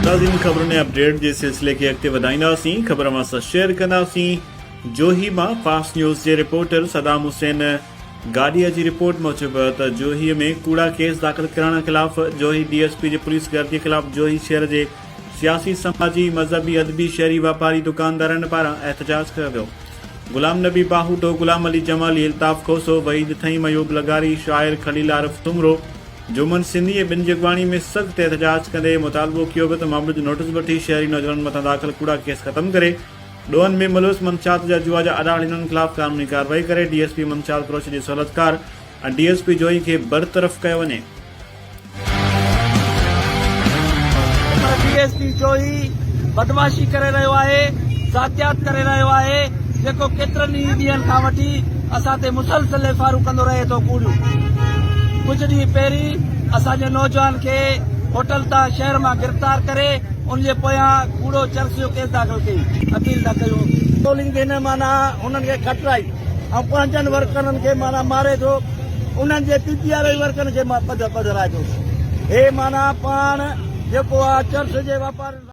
تازين خبرن ۽ اپڊيٽ جي سلسلي کي اڳتي وڌائينداسين، خبر اوهان سان شيئر ڪنداسين. جوهي مان فاسٽ نيوز جي رپورٽر صدام حسين گاڏهي جي رپورٽ موجب ته جوهي ۾ ڪوڙا ڪيس داخل ڪرڻ خلاف جوهي ڊي ايس پي جي پوليس گردي خلاف جوهي شهر جي سياسي سماجي مذهبي ادبي شهري واپاري دڪاندارن پاران احتجاج ڪيو ويو. غلام نبي باهوٽو، غلام علي جمالي، الطاف کوسو، وحيد ٿهيم، ايوب لغاري، شاعر خليل عارف سومرو، جمن سنڌي ۽ ٻين جي اڳواڻي ۾ سخت احتجاج ڪندي مطالبو ڪيو ويو ته معاملي جو نوٽيس وٺي شهري نوجوانن مٿان داخل ڪوڙا ڪيس ختم ڪري ڏوهن ۾ ملوث منشيات جا جوا جا اڏا هڻندڙن خلاف قانوني ڪارروائي ڪري ڊي ايس پي منشيات فروش جي سهولتڪار ۽ ڊي ايس پي جوئي کي برطرف ڪيو وڃي. پر ڊي ايس پي جوهي بدمعاشي ڪري رهيو آهي، ذاتيات ڪري رهيو آهي، جيڪو ڪيترن ئي ڏينهن کان وٺي اسان تي مسلسل ايفارون ڪندو رهي ٿو ڪوڙيون ڪجهه ڏينهن پهرين اسان جي نوجوان کي هوٽل تان شهر مان گرفتار ڪري ان جي پويان ڪوڙو چرس جو ڪيس داخل ڪئي اپيل ٿا ڪيون. ٽولنگ هن معنيٰ هنن کي کٽرائي ۽ پنهنجن ورڪرن کي معنيٰ ماري ٿو. انهن جي پي پي آر اي ورڪرن کي پڌرائي ٿو. هي معنيٰ پاڻ جيڪو آ چرس جي واپارين سان.